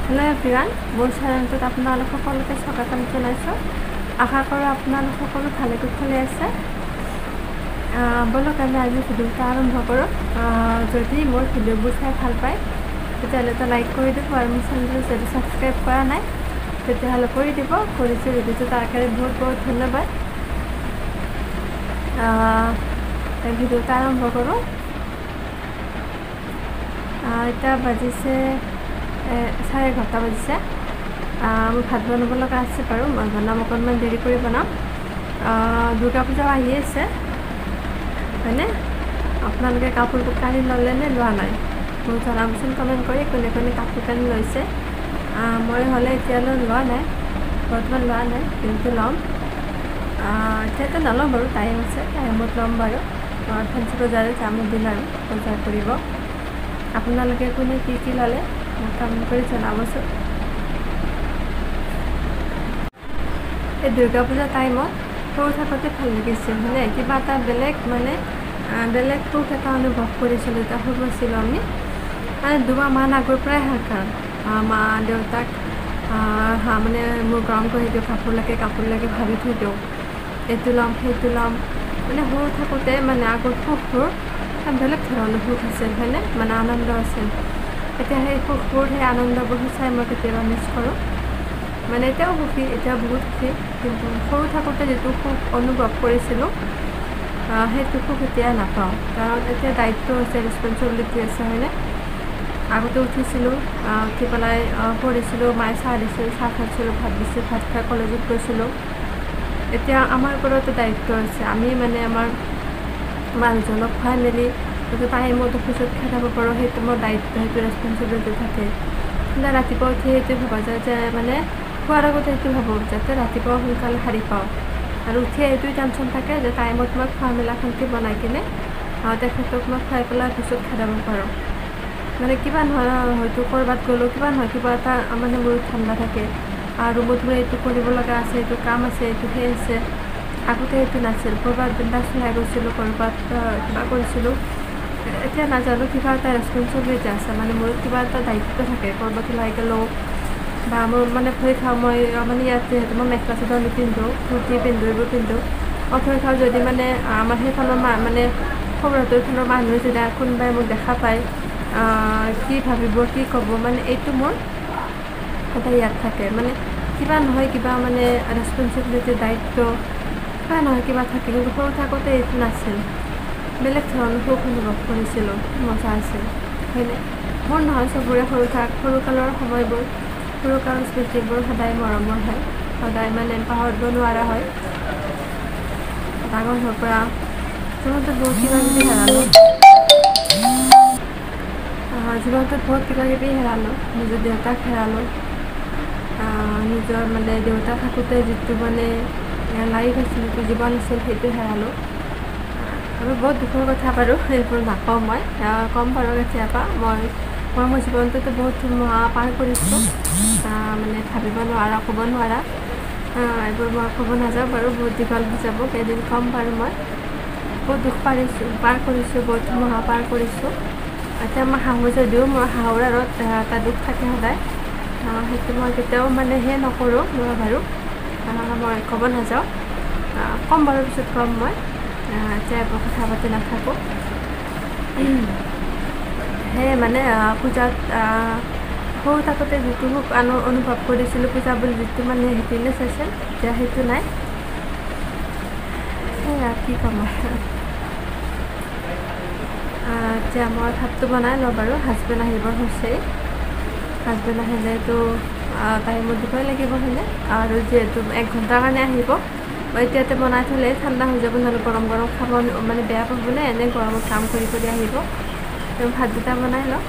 Hello' everyone, মোৰ চেনেলটোত আপোনালোক সকলোকে স্বাগতম জনাইছোঁ। আশা কৰোঁ আপোনালোক সকলো ভালে কুশলে আছে। ব'লক আমি আজি ভিডিঅ'টো আৰম্ভ কৰোঁ। যদি মোৰ ভিডিঅ'বোৰ চাই ভাল পায় তেতিয়াহ'লে এটা লাইক কৰি দিব আৰু মোৰ চেনেলটো যদি ছাবস্ক্ৰাইব কৰা নাই তেতিয়াহ'লে কৰি দিব। কৰিছোঁ ভিডিঅ'টো তাৰ কাৰণে বহুত বহুত ধন্যবাদ। ভিডিঅ'টো আৰম্ভ কৰোঁ। এতিয়া বাজিছে 11:30 বাজিছে। মোৰ ভাত বনাব লগা আছে বাৰু, মই বনাম অকণমান দেৰি কৰি বনাম। দুৰ্গা পূজাও আহি আছে হয়নে? আপোনালোকে কাপোৰ কানি ল'লে নে লোৱা নাই মোক জনাবচোন কমেণ্ট কৰি, কোনে কোনে কাপোৰ কানি লৈছে। মই হ'লে এতিয়ালৈ লোৱা নাই, বৰ্তমান লোৱা নাই, কিন্তু ল'ম। এতিয়াতো নলওঁ বাৰু, টাইম আছে, টাইমত ল'ম বাৰু। ফেঞ্চি বজাৰত যাম এদিন আৰু বজাৰ কৰিব। আপোনালোকে কোনে কি কি ল'লে মোক কমেণ্ট কৰি জনাবচোন। এই দুৰ্গা পূজা টাইমত সৰু থাকোঁতে ভাল লাগিছিল মানে কিবা এটা বেলেগ মানে বেলেগ সুখ এটা অনুভৱ কৰিছিলোঁ। যেতিয়া সৰু আছিলোঁ আমি, মানে 2 মাহমান আগৰ পৰাই হাহাকাৰ, মা দেউতাক মানে মোৰ গৰম কৰি দিওঁ, কাপোৰ লাগে কাপোৰ লাগে ভাবি থৈ দিওঁ, এইটো ল'ম সেইটো ল'ম। মানে সৰু থাকোঁতে মানে আগৰ সুখবোৰ বেলেগ ধৰণৰ সুখ আছিল হয়নে, মানে আনন্দ আছিল। এতিয়া সেই সুখবোৰ সেই আনন্দবোৰ সঁচাই মই কেতিয়াবা মিছ কৰোঁ। মানে এতিয়াও সুখী, এতিয়াও বহুত সুখী, কিন্তু সৰু থাকোঁতে যিটো সুখ অনুভৱ কৰিছিলোঁ সেইটো সুখ এতিয়া নাপাওঁ। কাৰণ এতিয়া দায়িত্ব আছে, ৰেচপনচিবিলিটি আছে হয়নে। আগতে উঠিছিলোঁ, উঠি পেলাই পঢ়িছিলোঁ, মায়ে চাহ দিছিল, চাহ খাইছিলোঁ, ভাত দিছিল, ভাত খাই কলেজত গৈছিলোঁ। এতিয়া আমাৰ ওপৰতো দায়িত্ব আছে, আমি মানে আমাৰ মানুহজনক খুৱাই মেলি যাতে টাইমত অফিচত খেদাব পাৰোঁ, সেইটো মোৰ দায়িত্ব, সেইটো ৰেচপনচিবিলিটি থাকে। কিন্তু ৰাতিপুৱা উঠি সেইটো ভবা যায় যে মানে খোৱাৰ আগতে সেইটো ভাবোঁ যাতে ৰাতিপুৱা সোনকালে সাৰি পাওঁ, আৰু উঠি এইটোৱে টেনশ্যন থাকে যে টাইমত মই খোৱা মেলাখনকে বনাই কিনে তেখেতক মই খুৱাই পেলাই অফিচত খেদাব পাৰোঁ। মানে কিবা নহয় হয়তো ক'ৰবাত গ'লেও কিবা নহয় কিবা এটা মানে মোৰ ঠাণ্ডা থাকে, আৰু ৰুমত মোৰ এইটো কৰিব লগা আছে, এইটো কাম আছে, এইটো সেই আছে। আগতে সেইটো নাছিল, ক'ৰবাত বিন্দাছ ওলাই গৈছিলোঁ, ক'ৰবাত কিবা কৰিছিলোঁ। এতিয়া নাজানো, কিবা এটা ৰেচপনচিবিলিটি আছে, মানে মোৰ কিবা এটা দায়িত্ব থাকে। ক'ৰবাত ওলাই গ'লেও বা মোৰ মানে ভয় খাওঁ মই, মানে ইয়াত যিহেতু মই মেখেলা চাদৰ নিপিন্ধোঁ, কুৰ্তি পিন্ধোঁ, এইবোৰ পিন্ধোঁ। মই ভয় খাওঁ যদি মানে আমাৰ সেইফালৰ মানে খবৰটোৰ ফালৰ মানুহে যেতিয়া কোনোবাই মোক দেখা পায় কি ভাবিব কি ক'ব, মানে এইটো মোৰ সদায় ইয়াত থাকে। মানে কিবা নহয় কিবা মানে ৰেচপনচিবিলিটি দায়িত্ব কিবা নহয় কিবা থাকে। কিন্তু সৰু থাকোঁতে এইটো নাছিল, বেলেগ ধৰণৰ সুখ অনুভৱ কৰিছিলোঁ, মজা আছিল হয়নে? মোৰ নহয় চবৰে সৰুকালৰ সময়বোৰ, সৰুকালৰ স্মৃতিবোৰ সদায় মৰমৰ হয়, সদায় মানে পাহৰিব নোৱাৰা হয়। ডাঙৰ হোৱাৰ পৰা জীৱনটোত বহুত কিবা কিবি হেৰালোঁ, জীৱনটোত বহুত কিবা কিবি হেৰালোঁ, নিজৰ দেউতাক হেৰালোঁ, নিজৰ মানে দেউতা থাকোঁতে যিটো মানে লাইফ আছিল, যিটো জীৱন আছিল সেইটো হেৰালোঁ। আৰু বহুত দুখৰ কথা বাৰু এইবোৰ নকওঁ মই, ক'ম বাৰু কেতিয়াবা। মই মই মোৰ জীৱনটোতো বহুত ধুমুহা পাৰ কৰিছোঁ, মানে ভাবিব নোৱাৰা, ক'ব নোৱাৰা, এইবোৰ মই ক'ব নাযাওঁ বাৰু, বহুত দীঘল হৈ যাব, এদিন ক'ম বাৰু। মই বহুত দুখ পাৰিছোঁ, পাৰ কৰিছোঁ, বহুত ধুমুহা পাৰ কৰিছোঁ। এতিয়া মই হাঁহোঁ যদিও মোৰ হাঁহোৰ আঁৰত এটা দুখ থাকে সদায়, সেইটো মই কেতিয়াও মানে সেই নকৰোঁ মই বাৰু, মই ক'ব নাযাওঁ, ক'ম বাৰু পিছত ক'ম মই, এতিয়া একো কথা পাতি নাথাকোঁ। সেয়ে মানে পূজাত সৰু থাকোঁতে যিটো সুখ অনুভৱ কৰিছিলোঁ, পূজা বুলি যিটো মানে হেপিনেছ আছিল, এতিয়া সেইটো নাই। সেয়া কি ক'ম আৰু। এতিয়া মই ভাতটো বনাই লওঁ বাৰু, হাজবেণ্ড আহিবৰ হৈছেই। হাজবেণ্ড আহিলেতো টাইমত দিবই লাগিব হয়নে, আৰু যিহেতু 1 ঘণ্টাৰ কাৰণে আহিব, মই এতিয়াতে বনাই থ'লে ঠাণ্ডা হৈ যাব, নহ'লে গৰম গৰম খাব মানে বেয়া পাবনে, এনেই গৰমত কাম কৰি কৰি আহিব। ভাত দুটা বনাই লওঁ।